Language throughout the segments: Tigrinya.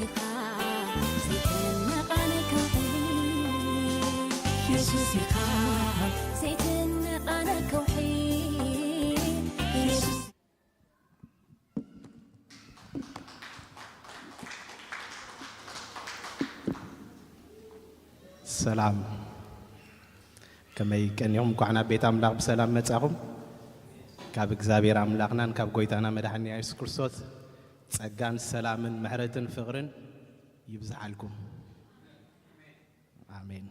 ኢኻ ዘይትነቓነቕ ከውሒ፣ የሱስ ኢኻ ዘይትነቓነቕ ከውሒ፣ የሱስ። ሰላም፣ ከመይ ቀኒኹም? እንኳዕ ናብ ቤት ኣምላኽ ብሰላም መጻኹም። ካብ እግዚኣብሔር ኣምላኽናን ካብ ጎይታና መድሓኒና የሱስ ክርስቶስ ጸጋን ሰላምን ምሕረትን ፍቕርን ይብዝሓልኩም። ኣሜን።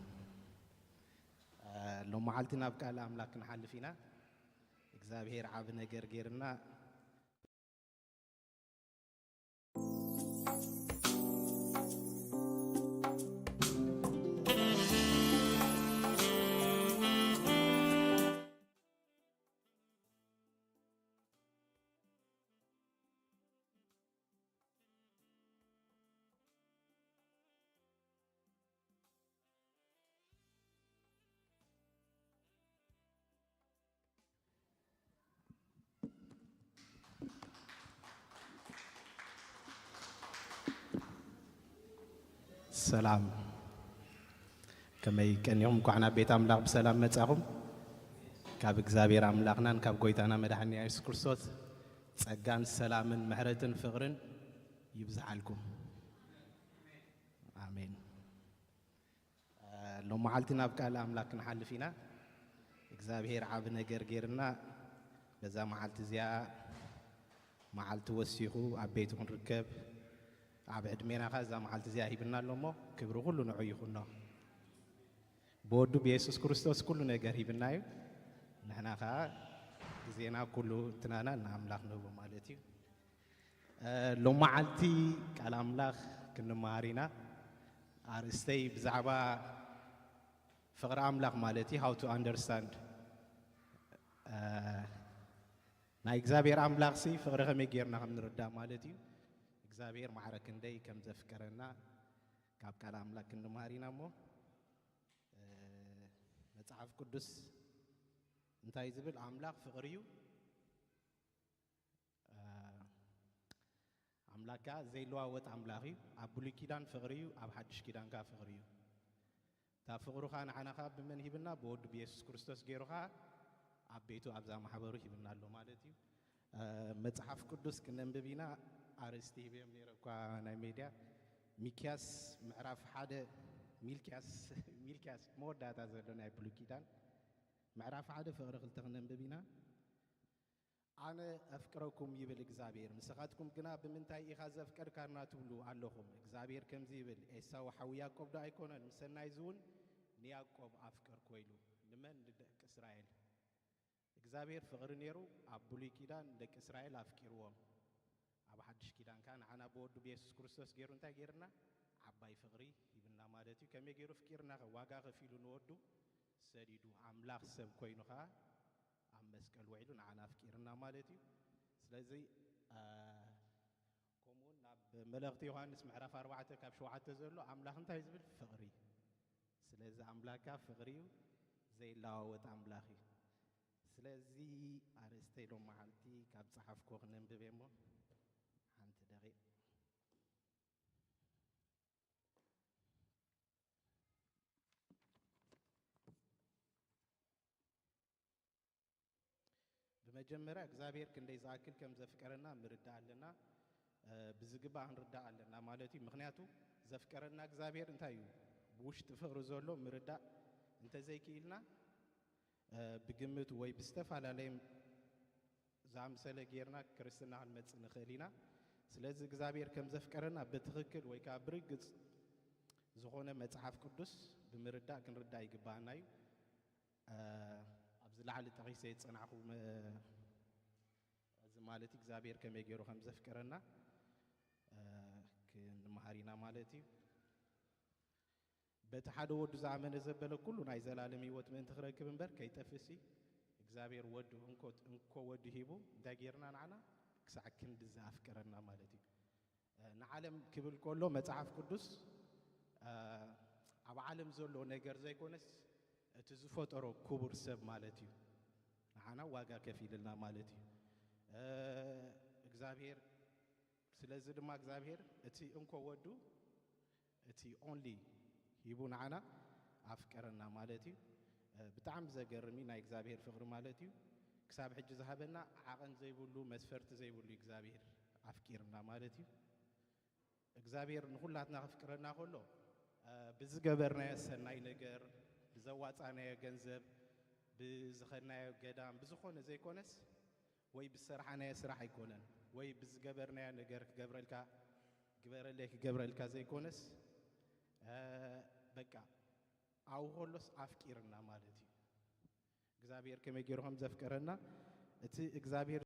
እ፣ ሎመዓልቲ ናብ ቃል ኣምላኽ ክንሓልፍ ኢና። እግዚኣብሔር ዓቢ ነገር ጌርና። ሰላም፣ ከመይ ቀኒኹም? እንኳዕ ናብ ቤት ኣምላኽ ብሰላም መጻኹም። ካብ እግዚኣብሔር ኣምላኽናን ካብ ጎይታና መድሓኒና የሱስ ክርስቶስ ጸጋን ሰላምን ምሕረትን ፍቕርን ይብዝሓልኩም። ኣሜን። እ፣ ሎመዓልቲ ናብ ቃል ኣምላኽ ክንሓልፍ ኢና። እግዚኣብሔር ዓቢ ነገር ጌርና በዛ መዓልቲ እዚኣ፣ መዓልቲ ወሲኹ ኣብ ቤቱ ክንርከብ፣ ኣብ ዕድሜና ኸኣ እዛ መዓልቲ እዚኣ ሂብና ኣሎ እሞ፣ ክብሪ ኩሉ ንዑ ይኹኖ። ብወዱ ብየሱስ ክርስቶስ ኩሉ ነገር ሂብና እዩ። ንሕና ኸኣ ግዜና ኩሉ እንትናና ንኣምላኽ ንህቦ ማለት እዩ። እ፣ ሎመዓልቲ ቃል ኣምላኽ ክንመሃር ኢና። ኣርእስተይ ብዛዕባ ፍቕሪ ኣምላኽ ማለት እዩ፣ how to understand፣ እ፣ ናይ እግዚኣብሔር ኣምላኽሲ ፍቕሪ ከመይ ጌርና ከም ንርዳእ ማለት እዩ። እግዚኣብሔር ማዕረ ክንደይ ከም ዘፍቀረና ካብ ቃል ኣምላኽ ክንመሃር ኢና እሞ፣ እ፣ መጽሓፍ ቅዱስ እንታይ ዝብል? ኣምላኽ ፍቕሪ እዩ። እ፣ ኣምላኽ ከኣ ዘይለዋወጥ ኣምላኽ እዩ። ኣብ ብሉይ ኪዳን ፍቕሪ እዩ፣ ኣብ ሓድሽ ኪዳን ከኣ ፍቕሪ እዩ። እታ ፍቕሩ ኸኣ ንዓና ኸኣ ብመን ሂብና? ብወዱ ብየሱስ ክርስቶስ ገይሩ ኸኣ ኣብ ቤቱ ኣብዛ ማሕበሩ ሂብና ኣሎ ማለት እዩ። እ፣ መጽሓፍ ቅዱስ ክነንብብ ኢና። ኣርእስቲ ሂበዮም ነይረ እኳ ናይ ሜድያ። ሚክያስ ምዕራፍ ሓደ፣ ሚልክያስ፣ ሚልክያስ መወዳእታ ዘሎ ናይ ብሉይ ኪዳን። ምዕራፍ ሓደ ፍቕሪ ክልተ ክነንብብ ኢና። ኣነ ኣፍቅረኩም ይብል እግዚኣብሔር፣ ንስኻትኩም ግና ብምንታይ ኢኻ ዘፍቀርካና ትብሉ ኣለኹም። እግዚኣብሔር ከምዚ ይብል፣ ኤሳው ሓው ያዕቆብ ዶ ኣይኮነን? ምሰናይዚ እውን ንያዕቆብ ኣፍቀርክዎ ኢሉ። ንመን? ንደቂ እስራኤል። እግዚኣብሔር ፍቕሪ ነይሩ፣ ኣብ ብሉይ ኪዳን ንደቂ እስራኤል ኣፍቂርዎም። ኣብ ሓድሽ ኪዳን ከኣ ንዓና ብወዱ ብየሱስ ክርስቶስ ገይሩ እንታይ ገይርና? ዓባይ ፍቕሪ ሂብና ማለት እዩ። ከመይ ገይሩ ኣፍቂርና? ዋጋ ከፊሉ ንወዱ ሰዲዱ፣ ኣምላኽ ሰብ ኮይኑ ኸኣ ኣብ መስቀል ውዒሉ ንዓና ኣፍቂርና ማለት እዩ። ስለዚ፣ እ፣ ከምኡውን ናብ መልእኽቲ ዮሃንስ ምዕራፍ ኣርባዕተ ካብ ሸውዓተ ዘሎ ኣምላኽ እንታይ ዝብል? ፍቕሪ። ስለዚ ኣምላኽካ ፍቕሪ እዩ፣ ዘይለዋወጥ ኣምላኽ እዩ። ስለዚ ኣርእስተይ ሎመዓልቲ ካብ ጸሓፍኩ ክነንብብ እየ እሞ ሓንቲ ደቂቕ። ብመጀመርያ እግዚኣብሔር ክንደይ ዝኣክል ከም ዘፍቀረና ምርዳእ ኣለና። እ፣ ብዝግባእ ክንርዳእ ኣለና ማለት እዩ። ምኽንያቱ ዘፍቀረና እግዚኣብሔር እንታይ እዩ? ብውሽጢ ፍቕሪ ዘሎ ምርዳእ እንተዘይክኢልና፣ እ፣ ብግምት ወይ ብዝተፈላለየ ዝኣምሰለ ጌርና ክርስትና ክንመጽእ ንኽእል ኢና። ስለዚ እግዚኣብሔር ከም ዘፍቀረና ብትኽክል ወይ ከኣ ብርግጽ ዝኾነ መጽሓፍ ቅዱስ ብምርዳእ ክንርዳእ ይግባኣና እዩ። እ፣ ኣብዚ ላዕሊ ጠቒሰ ዝጸናሕኩ መ-፣ እዚ ማለት እግዚኣብሔር ከመይ ገይሩ ከም ዘፍቀረና፣ እ፣ ክንመሃር ኢና ማለት እዩ። በቲ ሓደ ወዱ ዝኣመነ ዘበለ ኩሉ ናይ ዘላለም ህይወት ምእንቲ ክረክብ እምበር ከይጠፍእሲ፣ እግዚኣብሔር ወዱ እንኮ፣ እንኮ ወዱ ሂቡ እንታይ ጌርና ንዓና? ክሳዕ ክንድዚ ኣፍቀረና ማለት እዩ። እ፣ ንዓለም ክብል ከሎ መጽሓፍ ቅዱስ፣ እ፣ ኣብ ዓለም ዘሎ ነገር ዘይኮነስ እቲ ዝፈጠሮ ክቡር ሰብ ማለት እዩ። ንዓና ዋጋ ከፊልልና ማለት እዩ። እ፣ እግዚኣብሔር ስለዚ ድማ እግዚኣብሔር እቲ እንኮ ወዱ እቲ only ሂቡ ንዓና ኣፍቀረና ማለት እዩ። ብጣዕሚ ዘገርም እዩ ናይ እግዚኣብሔር ፍቕሪ ማለት እዩ። ክሳብ ሕጂ ዝሃበና ዓቐን ዘይብሉ መስፈርቲ ዘይብሉ እግዚኣብሔር ኣፍቂርና ማለት እዩ። እግዚኣብሔር ንኹላትና ክፍቅረና ከሎ ብዝገበርናዮ ሰናይ ነገር፣ ብዘዋፃናዮ ገንዘብ፣ ብዝኸድናዮ ገዳም ብዝኾነ ዘይኮነስ ወይ ብዝሰራሕናዮ ስራሕ ኣይኮነን ወይ ብዝገበርናዮ ነገር ክገብረልካ ግበረለይ ክገብረልካ ዘይኮነስ በቃ ኣብኡ ከሎስ ኣፍቂርና ማለት እዩ። እግዚኣብሔር ከመይ ገይሩ ከም ዘፍቀረና እቲ እግዚኣብሔር